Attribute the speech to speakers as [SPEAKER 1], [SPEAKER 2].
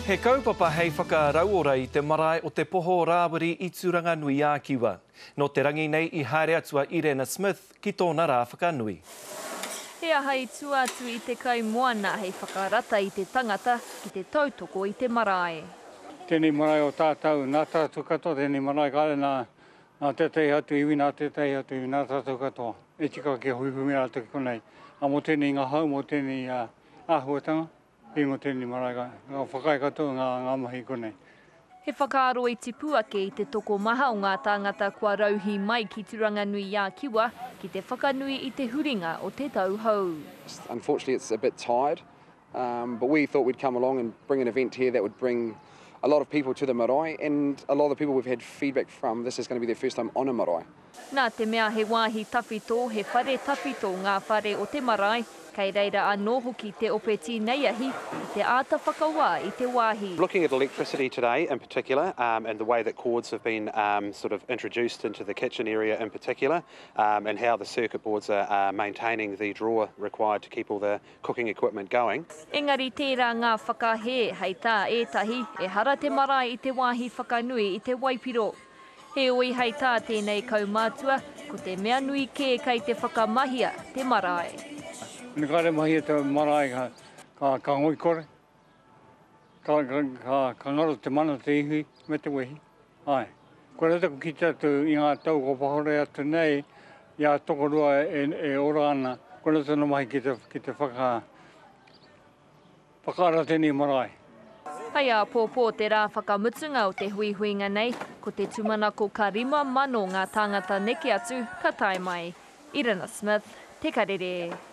[SPEAKER 1] He kaupapa hei whakarauora i te marae o Te Poho o Rāwiri i Tūranganui-ā-Kiwa. Nō te rangi nei i haere atu a Irena Smith ki tōna rā whakanui.
[SPEAKER 2] He aha i tua atu i te kai moana hei whakarata i te tangata ki te tautoko i te marae?
[SPEAKER 3] Tēnei marae o tātou, nā tātou katoa tēnei marae, kāre nā, nā tētahi atu iwi, nā tētahi atu iwi, nā tātou katoa. E tika kia huihui mai rātou ki konei. Ā, mō tēnei ngahau, mō tēnei āhuatanga, He ingoa tēnei marae ka whakaae katoa ngā ngā mahi i konei.
[SPEAKER 2] He whakaaro i tipu ake i te tokomaha o ngā tāngata kua rauhī mai ki Turanganui-a-Kiwa ki te whakanui i te huringa o te tau hou.
[SPEAKER 4] Unfortunately it's a bit tired but we thought we'd come along and bring an event here that would bring a lot of people to the marae and a lot of the people we've had feedback from this is going to be their first time on a marae.
[SPEAKER 2] Nā te mea he wāhi tawhito, he whare tawhito ngā whare o te marae, kei reira anō hoki te ope tīneiahi ki te āta whakawā i te wāhi.
[SPEAKER 5] Looking at electricity today in particular and the way that cords have been sort of introduced into the kitchen area in particular and how the circuit boards are maintaining the draw required to keep all the cooking equipment going.
[SPEAKER 2] Engari tērā ngā whakahē, hei tā ētahi, ehara te marae i te wāhi whakanui i te waipiro. Heoi hei tā tēnei kaumātua, ko te mea nui kē kei te whakamahia te marae.
[SPEAKER 3] Mena kāre mahia te marae ka, ka ngoikore, ka, ka, ka, ka ngaro te mana, te ihi me te wehi. Āe. Koira taku kite atu i ngā tau kua pahore atu nei, i a tokorua e, e ora ana, koira tana mahi ki te, ki te whaka, Whakaara tēnei marae.
[SPEAKER 2] Hei āpōpō te rā whakamutunga o te huihuinga nei, ko te tūmanako ka 5,000 ngā tāngata neke atu ka tae mai. Irina Smith, Te Karere.